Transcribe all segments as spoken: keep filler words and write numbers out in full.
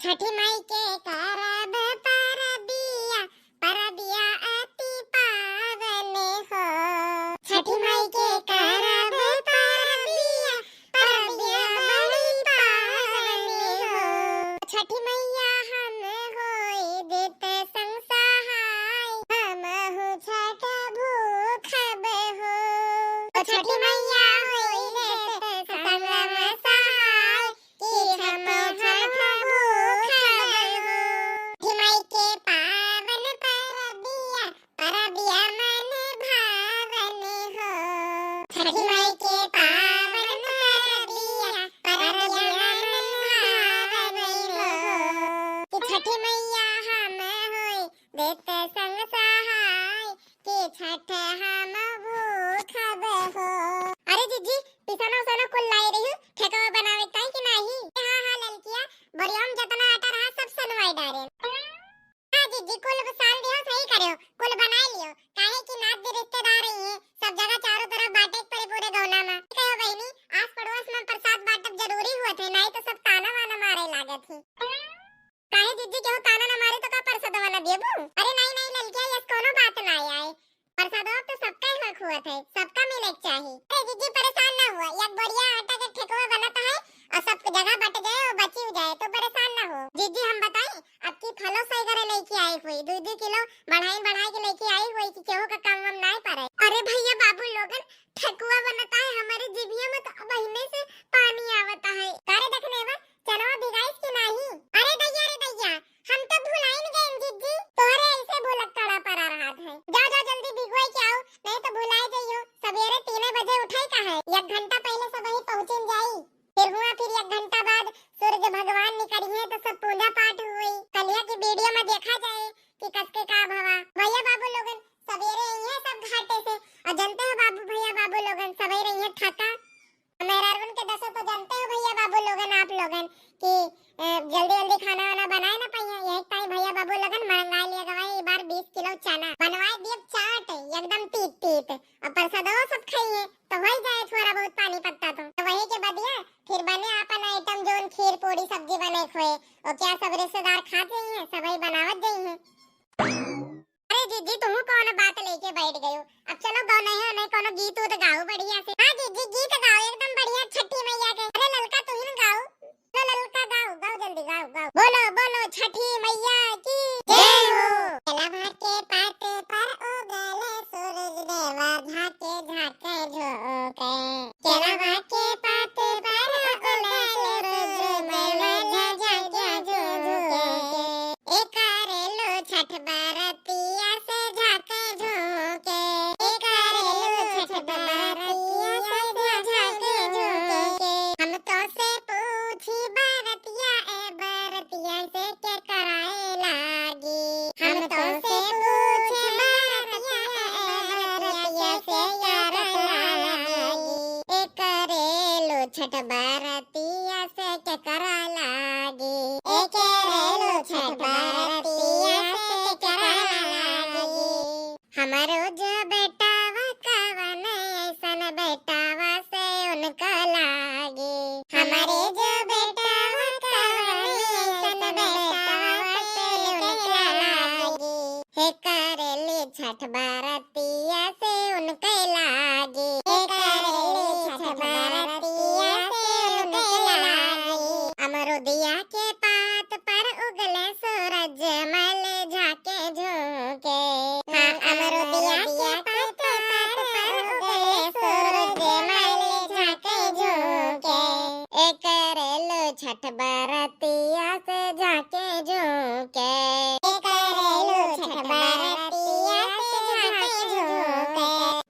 छठी माई के करब परबिया, परबिया अति पावन हो। छठी माई के करब परबिया, परबिया बड़ी पावन हो। छठी मैया हम होई देत संग सहाय, हमहु छठ भूखब हो। ओ छठी मैया होई देत संग सहाय, कि हम छठ भूखब हो। छठी माई के पावन परबिया, परबिया मन भावन हो। छठी माई के पावन परबिया, परबिया मन भावन हो। कि छठी मैया हम होई देत संग सहाय, कि छठ हम भूखब हो। अरे जिज्जी, पिसनो सोनो कुल लाई रही, ठेकवा बनावे ताई कि नाही? हाँ, हाँ, ललकिया, बोरिया में जतना आटा रहा, सब सनवाई डारे। हाँ जिज्जी, कुल सान दियो, सही करियो, कुल बनाई लियो, काहे कि नात भी रिश्तेदार रही है, सब जगह चारों तरफ बांटे के पड़े पूरे गौना में। कहो बहिनी, आस पड़ोस में प्रसाद बांटब जरूरी हुआ थे, नाही तो सब ताना वाना मारे लागत ही। काहे जिज्जी, केहू ताना ना मारे तो का परसदवा ना देबू? अरे नाही, नाही ललकिया, यस कोनो बात ना आए, परसदवा तो सबका ही हक हुआ थे, सबका मिले के चाही। अरे जिज्जी परेशान ना हुआ, एक बोरिया आटा के ठेकुआ बनत है और सब जगह बट जाए और बची जाए, तो परेशान ना हो। जिज्जी हम बताई, अब की फलो सही करे लेके आई हुई, दो दो किलो बढ़ाई बढ़ाई के लेके आई हुई कि केहू का काम वाम ना पड़े। अरे भैया बाबू लोगन, ठेकुआ बनता है, हमारे जिभिया में तो बहिने से पानी आवता है। करे देखने बा, चनवा भिगाइस कि नाही? अरे दैया रे दैया, हम तो भुलाइन गए जिज्जी, तोहरे ऐसे भुलक्कड़ा पड़ा रहत है। जाओ जाओ जल्दी भिगोए के आओ, नहीं तो भुलाए जइयो। सवेरे तीन बजे उठे का है, एक घंटा पहले सब वही पहुँचिन जाई। फिर हुआ फिर एक घंटा बाद सूरज भगवान निकली है तो सब पूजा पाठ हुई। कलिया की वीडियो में देखा जाए कि कसके का भवा। भैया बाबू लोगन सवेरे आई है सब घाटे से, और जनते हो बाबू भैया बाबू लोगन सवेरे आई है थका। मेहरारून के दशा तो जनते हो भैया बाबू लोगन, आप लोगन कि, अ, जल्दी जल्दी खाना वाना बनाए ना पाइए। यही ताई भैया बाबू लोगन मंगा लिया गवा ई बार बीस किलो चना, बनवाए दिए चाट एकदम तीत तीत, और प्रसादो सब खाइए तो हो ही जाए थोड़ा बहुत पानी पत्ता तो। तो वही के बदिया फिर बने आपन आइटम जोन खीर पूरी सब्जी बने खोए, और क्या सब रिश्तेदार खात जाइए, सबही बनावत जाइए। अरे जीजी, तुहू कौन बात लेके बैठ गयो? अब चलो गौ नहीं हो, नहीं कोनो गीत उत गाओ बढ़िया से। हाँ जीजी, गीत गाओ एकदम बढ़िया छठी मैया के। अरे ललका तुहिन गाओ, लो ललका गाओ, गाओ जल्दी गाओ, गाओ। बोलो बोलो छठी मैया की जय हो। केलवा के पात पर उगल सूरज देवा झाके झाके झोंके। केलवा के पात पर उगल सूरज देवा झाके झाके झोंके। ए करेलू छठ बरतिया से झाके झोंके। ए करेलू छठ बरतिया से झाके झोंके। हम तो से पूछी बरतिया, ए बरतिया से के कराए लागी। हम तो से पूछी बरतिया, ए बरतिया से के कराए लागी। ए करेलू छठ बरतिया से के करा लागी। ए करेलू छठ बरतिया से के करा लागी। हमरो जो बेटावा कवन ऐसन बेटावा से उनका लागी। हमरे जो बेटावा कवन ऐसन बेटावा से उनका लागी। हे करेली छठ बरतिया से उनके लागी। हे करेली छठ बरतिया से उनके लागी। अमरुदिया के पात पर उगले सूरज मल झाके झोंके। हाँ, अमरुदिया के पात पर उगले सूरज मल झाके झोंके। ए करेलू छठ बरतिया से झाके झोंके। ए करेलू छठ बरतिया से झाके झोंके।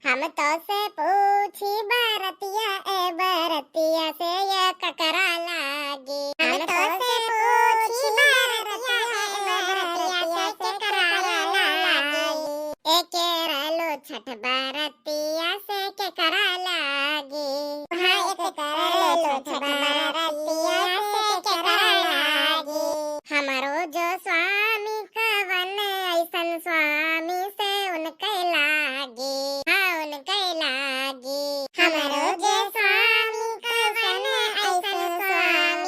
हम तो से पूछी बरतिया, ए बरतिया से ये ककरा लागी। हम तो से पूछी बरतिया, ए बरतिया से ककरा लागी। ए करेलू छठ बरतिया से के करा लागी। हाँ, ए करेलू छठ बरतिया से के करा लागी। हमरो जो स्वामी कवन ऐसन स्वामी से उनके लागी। हाँ, उनके लागी। हमरो जो स्वामी कवन ऐसन स्वामी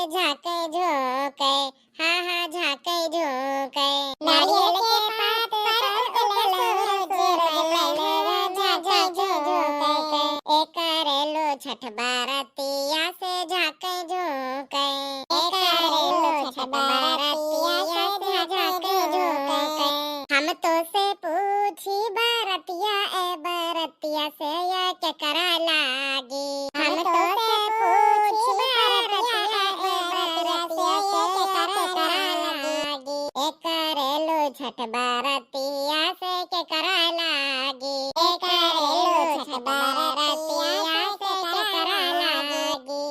झाँके झोंके, हाँ हाँ झाँके झोंके। नारियल के पात पर उगल सूरज, सूरज ललना झाँके झोंके। एकरे लो छठ बरतिया से झाँके झोंके। एकरे लो छठ बरतिया से झाँके झोंके। हम तोसे पूछी बरतिया, ए बरतिया से या केकरा लागी। हम तोसे पूछी बरतिया, ए बरतिया से या केकरा लागी। एकरे लो छठ बरतिया से केकरा लागी। एकरे लो छठ बरतिया से केकरा लागी।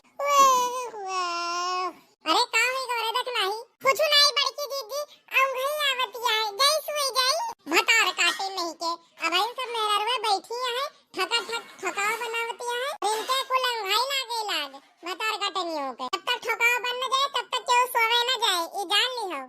अरे का होई गौरे, देख नाही। कुछु नाही बड़की दीदी, अउंघई आवतिया है, गैस होई जाई। भतार काटे नहीं के, अब इन सब मेहररुआ बैठी है, ठका ठक ठकाव बनावतिया है। इनके कुल अउंघई लागे लाग, भतार काटे नहीं होके। जब तक ठकाव बन न जाए, तब तक केहू सोवे न जाए, ई जान ली हो।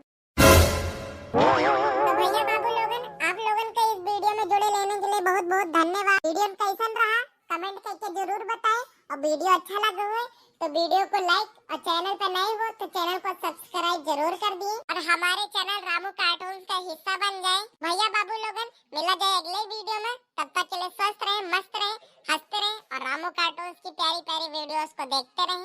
तो भैया बाबू लोगन, आप लोगन के इस वीडियो में जुड़े लेने के लिए बहुत बहुत धन्यवाद। वीडियो कैसन रहा, कमेंट करके जरूर बताएं, और वीडियो अच्छा लगा हो तो वीडियो को लाइक, और चैनल पर नए हो तो चैनल को सब्सक्राइब जरूर कर दिए, और हमारे चैनल रामू कार्टून्स का हिस्सा बन जाए। भैया बाबू लोगन, मिला जाए अगले वीडियो में, तब तक के लिए स्वस्थ रहें, मस्त रहें, हंसते रहें और रामू कार्टून्स की प्यारी प्यारी वीडियोस को देखते रहें।